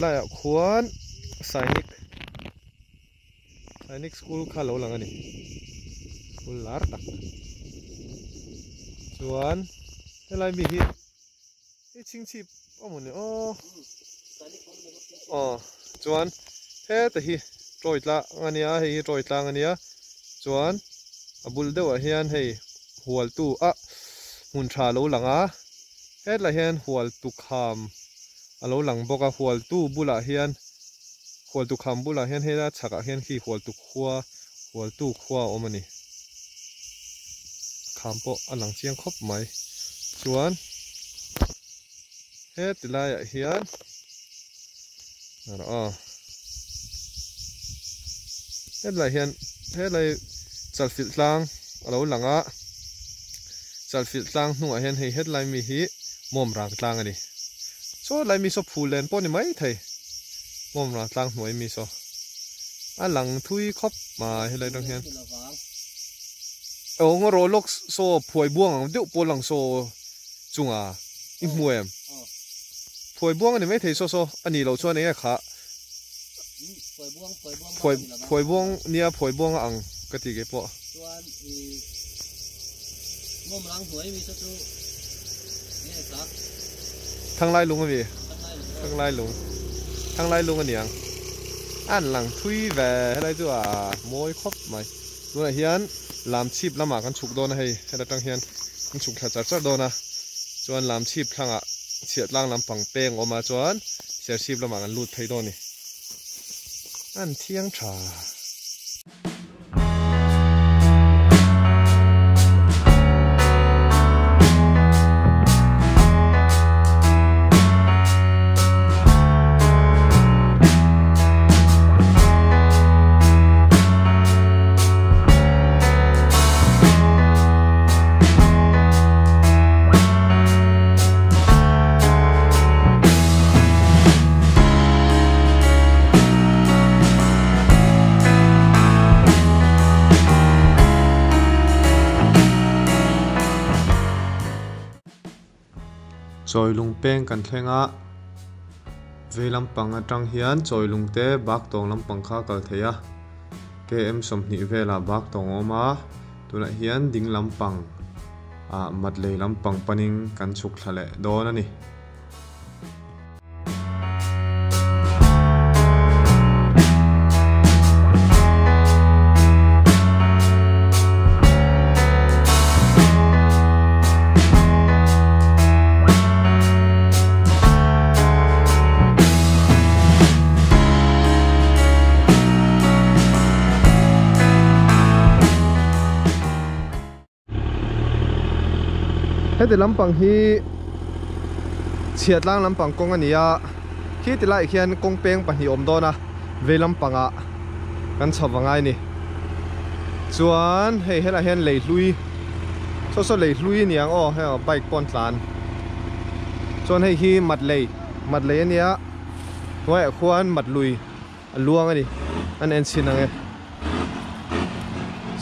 Laiah khuan Sainik Sainik school kha lo lang a ni. School lar tak. Chuan helai mi hi hei chhingchhip a maw ni aw. Aw chuan heta hi tawi tlang a nia hei hi tawi tlang a nia chuan a bul deuhah hian hei hualtu ah hmun tha a lo lang a hetlai hian hualtu kham a lo lang bawk a hualtu bulah hian hualtu kham bulah hian hela chhakah hian khi hualtu khua hualtu khua a awm a ni kham pawh a lang chiang khawp mai chuan heti laiah hian aw hetlai hian helai chalfilh tlang a lo lang a chalfilh tlang hnungah hian hei hetlai mi hi mawm rang tlang a ni saw lai mi saw phul len pawh a ni maithei mawm rang tlang hnuai mi saw a lang thui khawp mai helai atang hian aw ngaw rawh lawk saw phuai buang ang deuh pawh lang saw chunga i hmu em phuai buang a ni maithei saw saw a nih loh chuan eng nge kha phuai phuai buang nia phuai buang a ang ka ti kei pawh. Chuan i mawm rang hnuai mi saw chu eng nge kha. Thanglai lung a mi Thanglai lung Thanglai lung a niang a an lang thui ve helai chu a mawi khawp mai tunah hian lam chhip lamah kan chhuk dawn a hei heta tang hian kan chhuk thla char char dawn a chuan lam chhip thlangah chhiah tlang lampang peng awm a chuan serchhip lamah kan lut phei dawn a ni an thiang tha. Chawi lung peng kan thleng a, vei lampang atang hian chawi lung te bak tawng lampang kha a kal thei a, km 20 velah bak tawng a awm a, tunah hian ding lampang ah mat lei lampang panin kan chhuk thla leh dawn a ni. Heti lampang hi chhiat tlang lampang kawng a ni a, khi ti laiah khian kawng peng pahnih a awm dawn a, vei lampangah kan chho va ngai a ni. Chuan hei helaiah hian lei hlui saw saw lei hlui a ni ang aw hei bike pawh an tlan chuan hei hi mat lei mat lei a nia hnuaiah khuan mat lui a luang a ni an en chhin ang e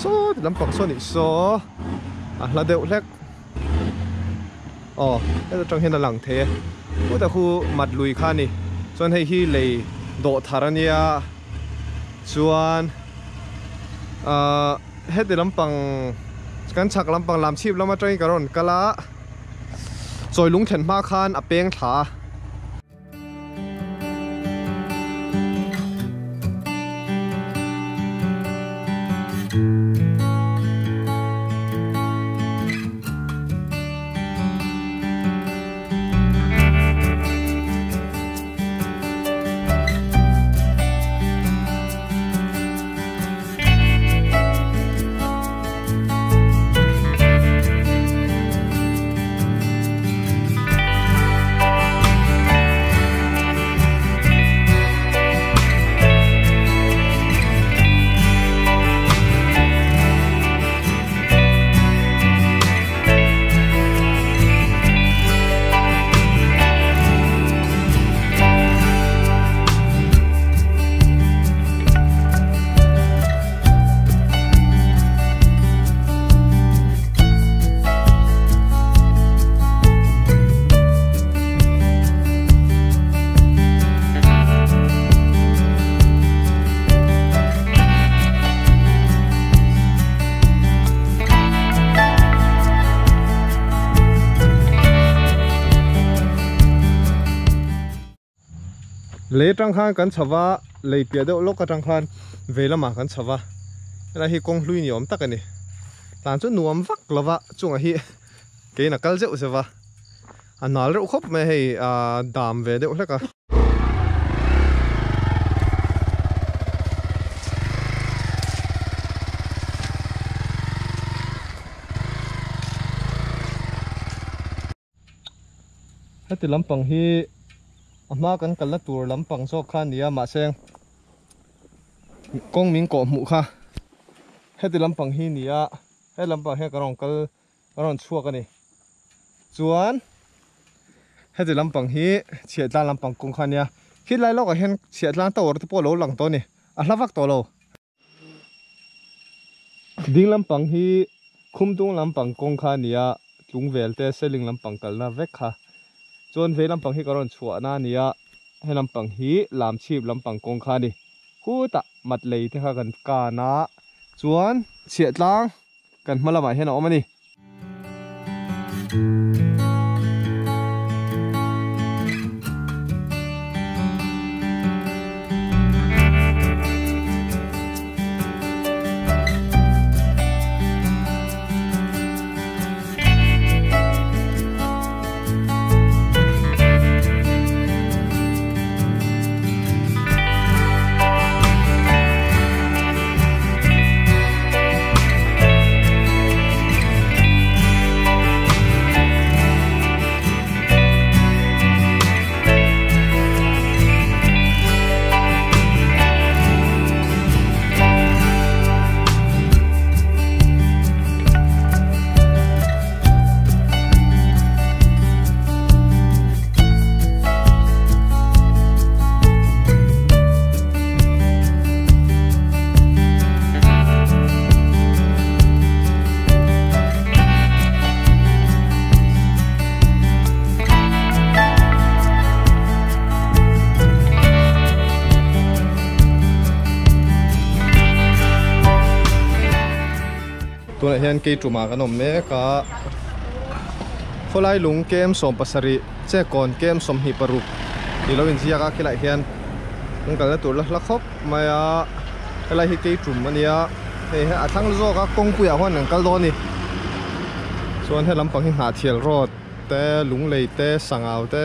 saw ti lampang saw nih saw a hla deuh hlek aw heta tang hian a lang thei e chutah khu mat lui kha a ni chuan hei hi lei dawh thar a nia chuan ahh heti lampang kan chhak lampang lam chhip lam atangin ka rawn kal a chawi lung thlen hma khan a peng thla a. Lei atang khan kan chho a, lei piah deuh lawk atang khan vei lamah kan chho a. Helai hi kawng hlui ni awm tak a ni. Tlan chu nuam vak lo va, chungah hi keiin a kal zeuh zeuh a. A nal reuh khawp mai a hei ah dam ve deuh hlek a. Heti lampang hi a hma kan kalna tur lampang zawk kha a ni a mahse kawng min kawh hmuh kha heti lampang hi a ni a he lampang hian ka rawn kal ka rawn chhuak a ni chuan heti lampang hi chhiahtlang lampang kawng kha a nia khilai lawkah hian chhiahtlang tower te pawh a lo lang tawh a ni a hla vak tawh lo. Ding lampang hi Khumtung lampang kawng kha a ni a, Tlungvel te Seling lampang kalna vek kha. Chuan vei lampang hi ka rawn chhuahna a ni a, he lampang hi Lamchhip lampang kawng kha a ni. Khutah Matlei te kha kan kan a, chuan Chhiahtlang kan hma lamah hian a awm a ni. Tunah hian Keiṭumah kan awm mek a, khawlai lung kem 70 chekawn kem 26 tih lo inziak a khilaiah hian kan kalna tur la hla khawp mai a, helai hi Keiṭum a nia hei hi a thlang zawk a kawngpuiah huan kan kal dawn a ni chuan he lampang hi Hnahthial road te Lunglei te Sangau te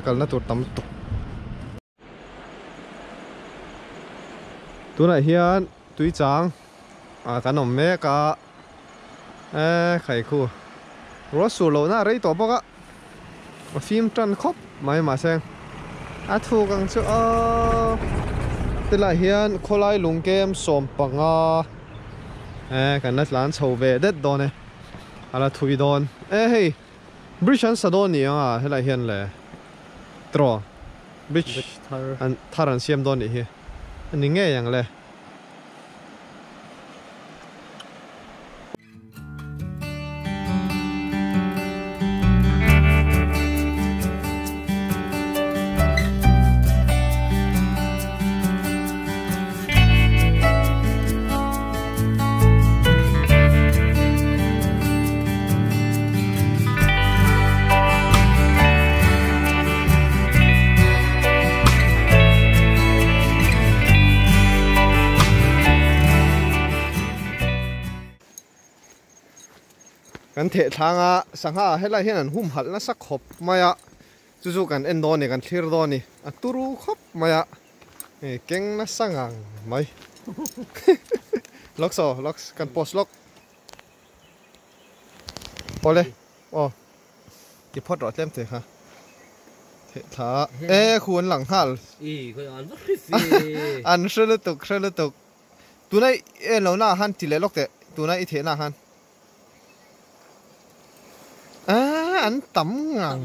kalna tur tam tuk. Tunah hian tui chang ah kan awm mek a e khai khu ruah sur loh na a rei tawh bawk a a fim tan khawp mai mahse a thuk ang chu aw tilai hian khawlai lung kem 15 e kan la tlan chho ve det dawn e a la thui dawn e hei. Bridge an sa dawn ni ang a helai hian le tiraw bridge an thar an siam dawn nih hi a ni ngei ang le. Kan theh thlang a, sangha helai hian an humhalh nasa khawp mai a, chu chu kan en dawn a ni, kan thlir dawn a ni, a turu khawp mai a. Hei keng nasa ngang mai lawk saw lawk kan post lawk awle aw ti phawt rawh tlem thei kha theh thla e khu an lang nghal an hre lutuk hre lutuk tuna i en lo na ah khan ti leh lawk teh tuna i theh na ah khan. Ah an tam ngang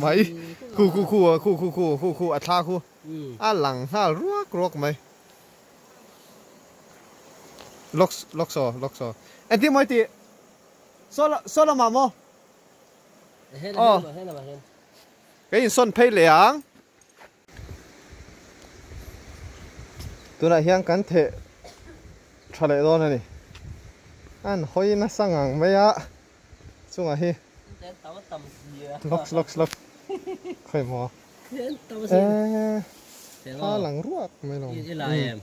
mai khu khu khu khu khu khu khu khu a thla khu a lang nghal ruak ruak mai lawk lawk saw lawk saw engtin mawi tih saw saw lamah maw aw kei insawn phei leh ang. Tunah hian kan theh tha leh dawn a ni. An hawi nasa ngang mai a chungah hi lawk lawk lawk khawi maw eee. Tha lang ruak mai lo. I la em.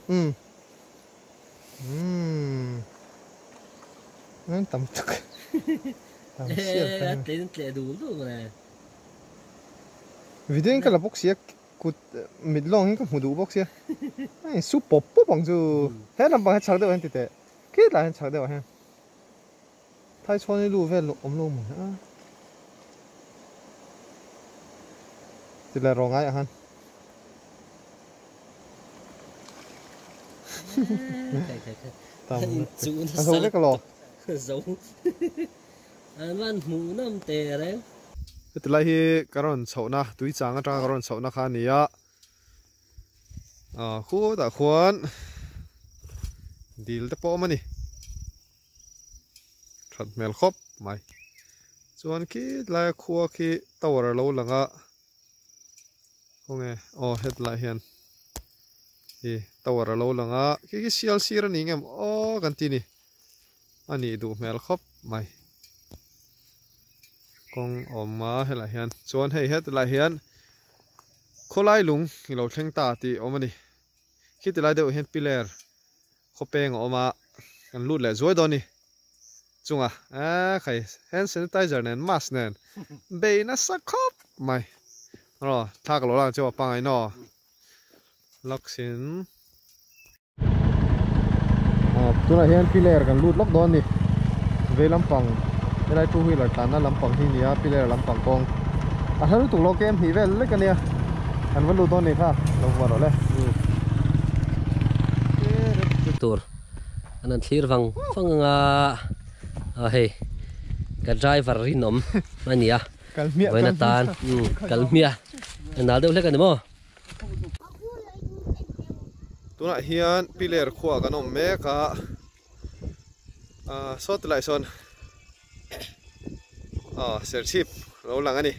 An tam tuk. Tam sial kan. Tle tle du du mai. Video in ka la bawk sia kut mit lawng hi ka hmu duh bawk sia. Ai su pawp pawp ang chu. He lampang hi chak deuh hian ti teh. Khi tlai hian chak deuh ah hian. Thai chhuan hi lu vel awm lo maw a. Ti leh rawh ngai ah khan. Tam a zo vek alaw. Zo. An van hmuh nawm teh reng. Heti lai hi ka rawn chhohna tui chang atanga ka rawn chhohna kha a ni a. Khutah khuan dil te pawh a awm a ni. That hmel khawp mai. Chuan khi tlaia khua khi tower a lo lang a. Khawnge aw hetlai hian hi tower a lo lang a. Khi khi sial sir a ni ngem aw kan ti ni. A nih duh hmel khawp mai. Kawng awm a helai hian chuan hei hetlai hian khawlai lung i lo thleng ta tih awm a ni. Khi tilai deuh hian piler khawpeng a awm a, kan lut leh zuai dawn a ni. Chunga eh khai hand sanitizer nen mask nen bei nasa khawp mai. Aw thla ka lo lang chu a pangai naw. Laksin. Tunah hian piler kan lut lawk dawn a ni. Vei lampang helai two wheeler tlanna lampang hi a ni a, piler lampang kawng a hla lutuk lo kem hnih vel lek a nia. An va lut dawn a ni kha lo vuah rawh le. Tur an han thlir vang vang anga a hei ka driver rinawm a ni a vawiin atan kal hmiah a nal deuh hlek a ni maw. Tunah hian piler khua kan awm mek a, ah saw tilai sawn ah serchhip lo lang a ni.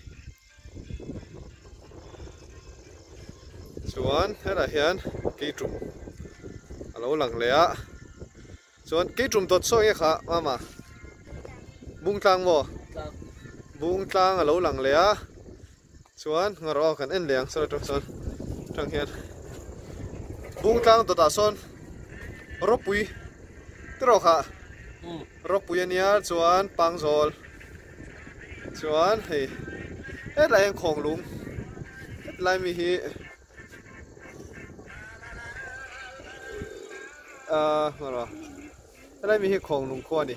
Chuan hetah hian keitum a lo lang leh a, chuan keitum dawt sawi nge kha mama bungtlang maw bungtlang a lo lang leh a. Chuan ngarawh aw kan en leh ang saw atang sawn atang hian bung tlang dawtah sawn rawpui te rawh kha rawpui a nia chuan pangzawl chuan hei hetlai hian khawng lung hetlai mi hi ah ngarawh helai mi hi khawng lung khua a ni.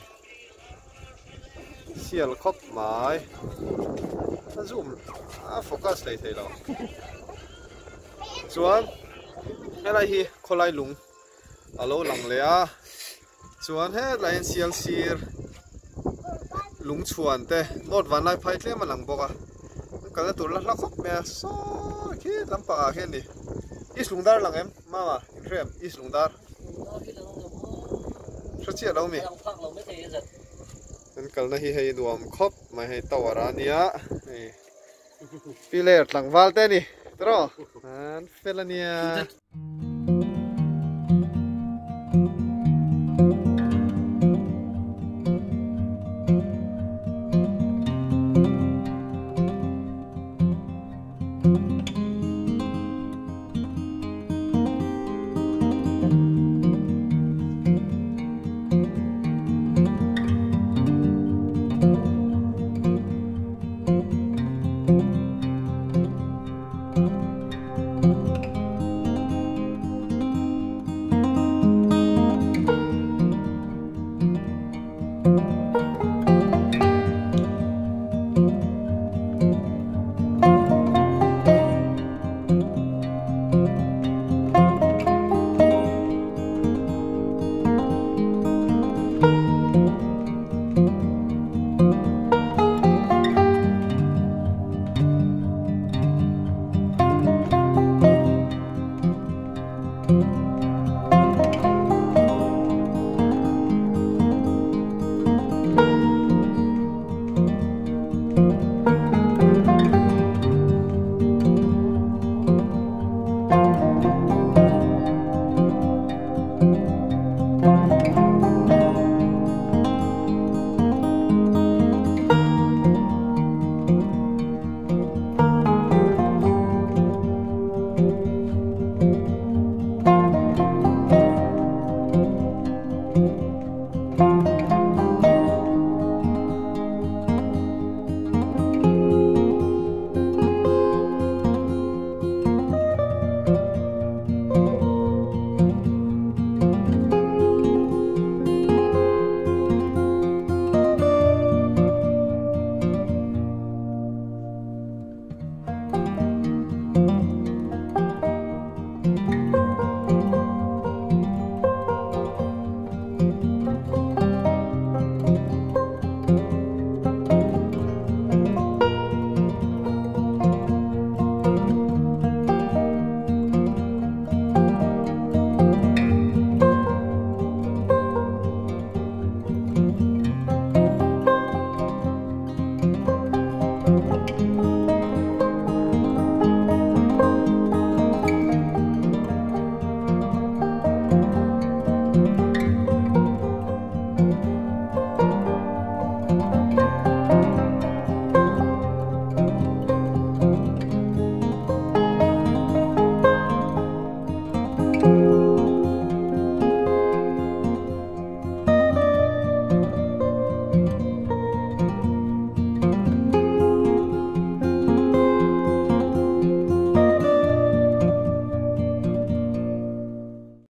Sial khawp mai a zoom a focus hlei thei lo chuan helai hi khawlai lung a lo lang leh a chuan hetlai hian sial sir lung chhuan te note van lai phai tlem a lang bawk a kalna tur la hla khawp mai a sawi khi lampang ah khian ni east lungdar lang em mama inhrem east lungdar. Hre chiah lo mi. Kan kalna hi hei nuam khawp mai hei tower a nia hei piler tlangval te a ni tiraw an fel a nia.